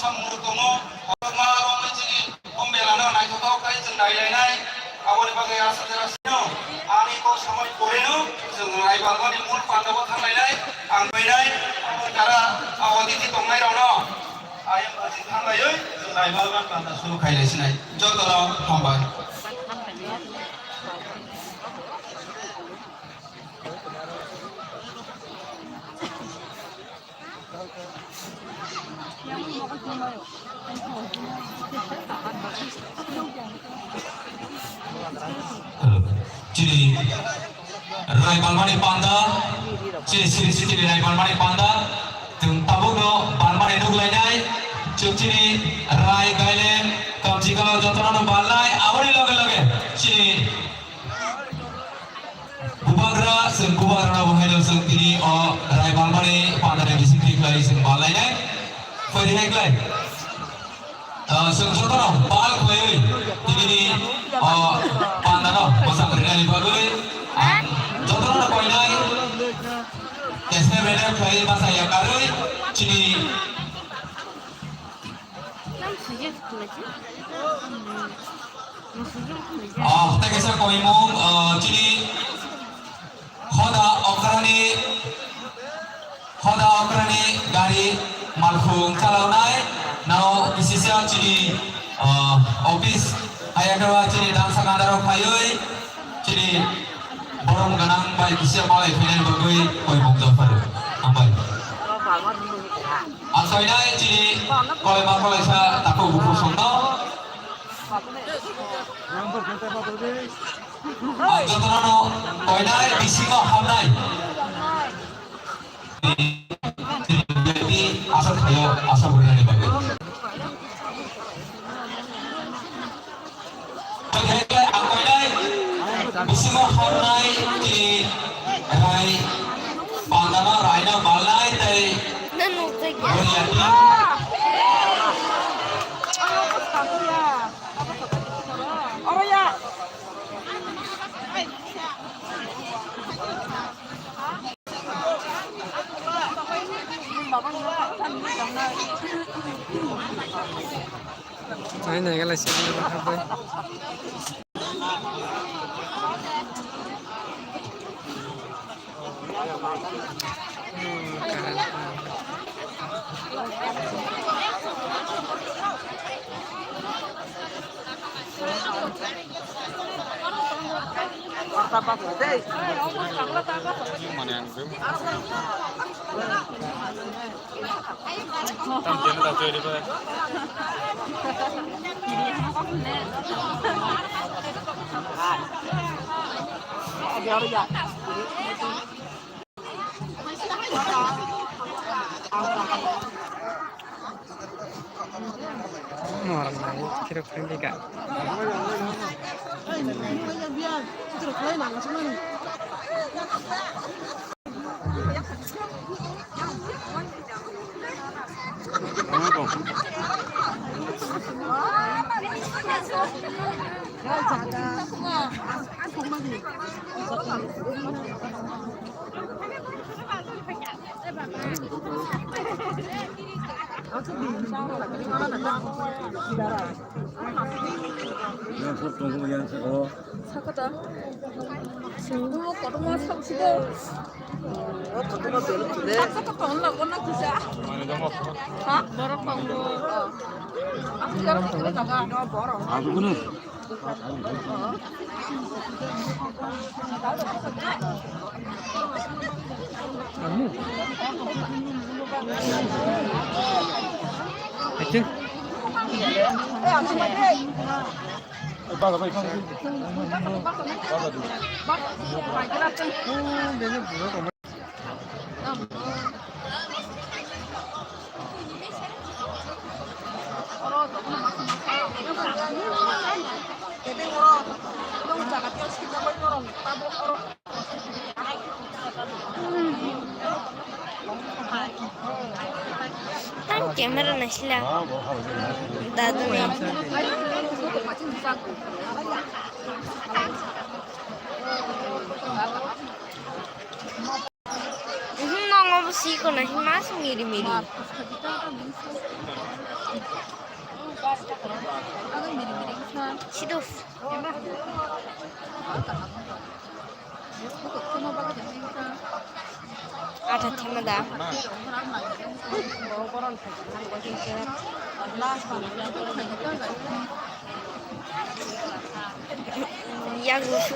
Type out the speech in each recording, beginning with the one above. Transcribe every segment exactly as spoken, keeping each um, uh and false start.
Muruk tongo, kotorma romwi chini o melano naithothok khlai chwng nailainai. Aboni bagwi aswk jora sino ani kok samani porino chwng Raibalmani mul pandao thanglainai, ang bainai, abo jara, abo titi tongnairokno ayang thanglaiwi chwng Raibalmani panda suru khailaisinai. Jotono hambai. Chini Raibalmani panda, chini siri siri Raibalmani panda, chwng tabukno balmani nuglainai, chwng chini Rai Gailem, Kamchikalo jotono balnai, aboni loge loge chini Bubagra, chwng bubagrano bo haino chwng tini o Raibalmani pandani bisingtwi khlai chwng bal lainai. Phaidi hai khlai. Ah, chwng jotono bal khlaiwi tinini o pandano bwsang rinani bagwi ang jotono koinai. Kesne bene khlai basa yakarwi chini Ah, tei kaisa koimung, ah, chini hoda okrani, hoda okrani gari malkhung chalaunai, nao kisisa chini, ah, office ayakra chini damsa gandaro phaiwi chini borom ganang bai kisa malai phinani bagwi koimung jopharu. Hambai. Ang soinai chini kolema kolaisa takhuk bukhuk songno. Ang jotono koinai bisingo hamnai. Asa khayo, asa burinani bagwi. Ang koinai bisingo hamnai chini Rai pandano Raino balnai tei Nanu kaya. Boriati. Oro ya. Nai nai gala sini. Morang nai, kira kira ka. Sakata. Singkulo kotorma saksido. O kotorma belok side. Sakata tongla kona kisa. Ha? Borok tonglo. Aku jaga jaga. Aku kuno. Amu. Aceng. Ang camera naisila. Daduni. Mhm, nongo bo si kono hima se miri miri. Siduf. Atha thima da. Yago su.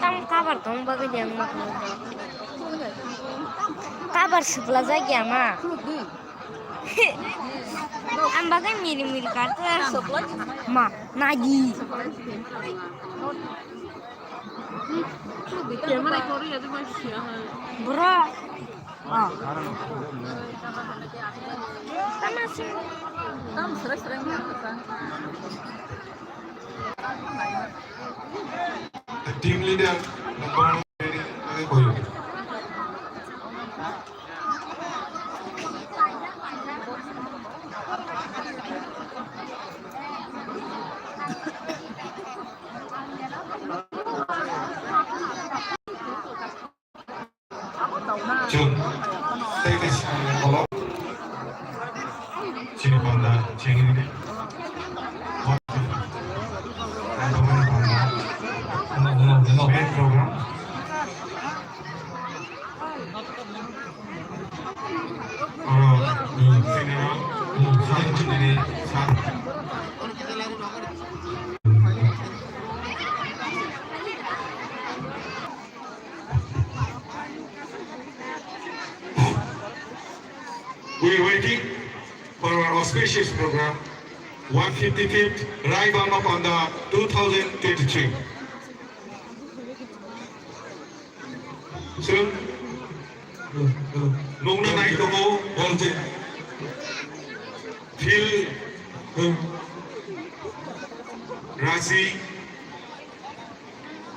Tam kabar tong bagwi de ang ma. Kabar suplajak ya ma. Ang bagwi miri miri kartu. Ma, nagi. Bro. Ah. Tama sih. Tam serai-serai ni apa? Team leader, number one, ready, ready for you. Chwng tei tei swnamni kolok chini panda chengri. Main program. Oro, hmm, sini ro, hmm, sini ro, sini ro. We are waiting for our auspicious program, one fifty-fifth Rai Balma Panda two thousand twenty-three. Chwng nungna nai tongo, hor je field, rasi,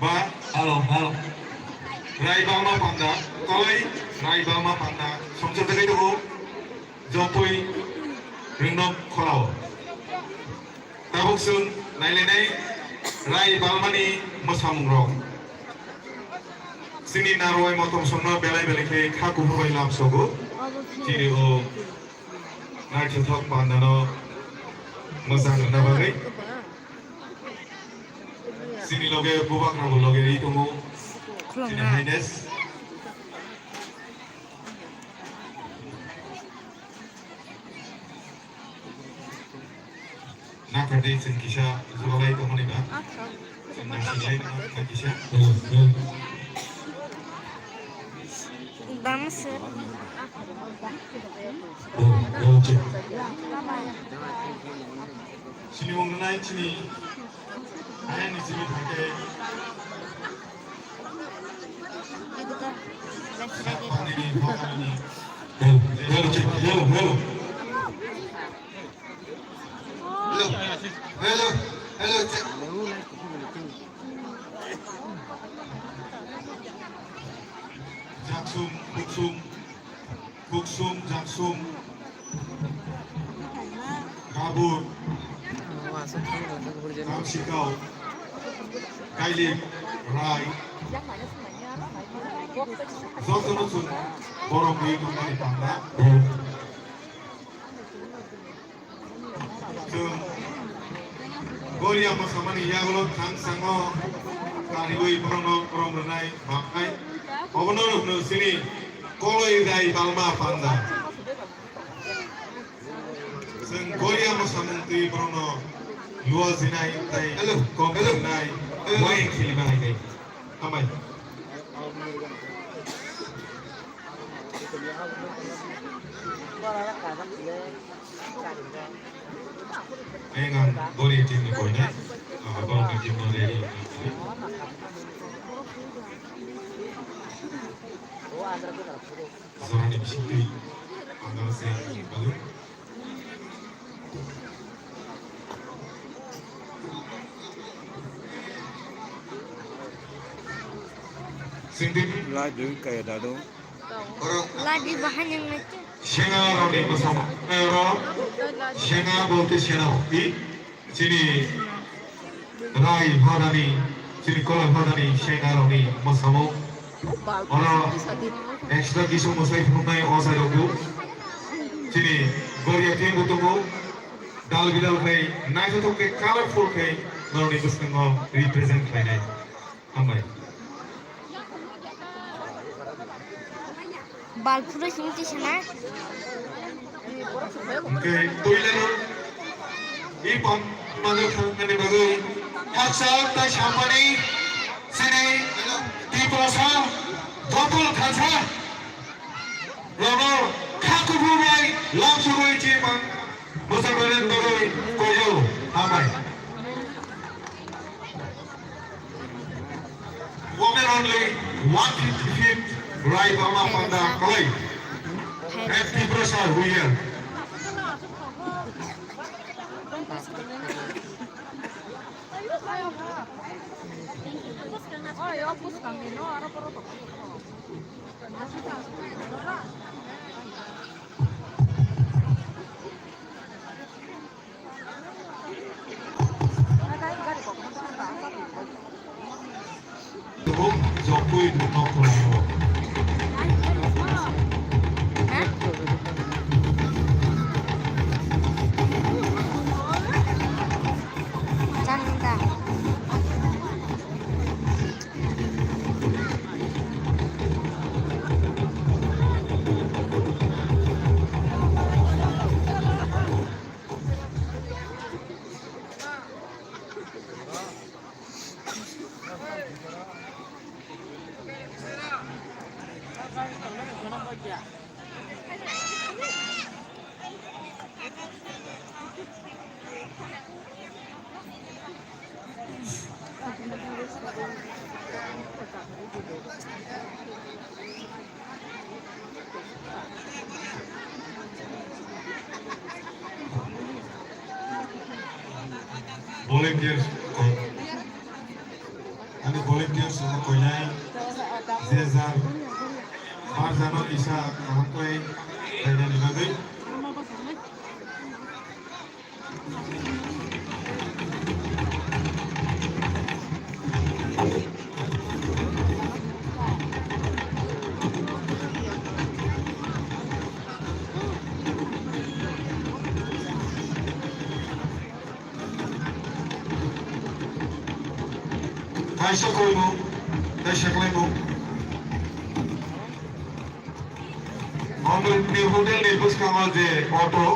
Ba, hello, hello. Rai Balma Panda, koi Rai Balma Panda, songcha takai tongo, jopoi ringnok kholao. Tabuk chwng nailainai Rai Balmani mwsamungrok. Chini narwai motom songno belai belai khe kha kuphur bai lamsogo. Chini o naithothok pandano mwchang rwna bagwi. Chini loge bubak rok loge ri tongo. Chini highness. Nakardi chwng kisa jugalai tongmani ba. Chwng nasilai tongmani kisa. Bang sir. Chini mung nai chini. Ayang ni chini thake. Hello, hello, hello. Hello, hello, hello, check. Jaksum, Kuksum, Kuksum, Jaksum, Gabur, Kamsikau, Kailik, Rai, jotono chwng borok wi tongmani panda. Chwng Goria mosamani yagulo thang sango kariwi borokno borom rwnai baknai. Obono rwngno sini koloi rai balma panda. Chwng Goria mosamung twi borokno luo jinai tei kok rwnai, wai khili manai tei. Hambai. Engang Goria team ni koinai, ah, borokni team no ready. Jorani bisingtwi ang se bagwi. Singdi. Lai dui kaya dadu. Lai dui bahai nang nai. Sena roni bosong. Ero. Sena bolte sena. I. Chini Rai Hadani, chini Kolai Hadani, Sena Roni Masamo. Oro extra kisu musai phunuknai o sai rokbo. Chini Goria team bo tongo. Dal bidal khai, naithothok khe, colorful khai, noroni bwskango represent khlainai. Hambai. Bal phuru simi tisana. Hwnkhe puilano i pam mano thangmani bagwi haksa tai sampani sini Tiprasa botol khansa rono kha kubui bai lam sugui chi pam. Bwsajwk rwrwk bagwi koijago, hambai. Women only one fifty feet, Rai Bama Panda Kalai. And Tiprasa Huyan. Volunteers, ani volunteers no koinai je jar bar jano kisa kaham khlai khlainani bagwi. Kaisa koimung, tei seklaimung. Omrutni hotel ni bwskango je auto,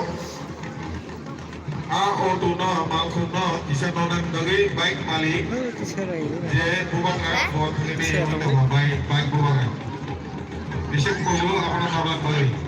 a auto no malkhung no kisa nonani bagwi bike malik je bubakra bo thangwi bike, bike bubakra. Bisi koilu abono nonani bagwi.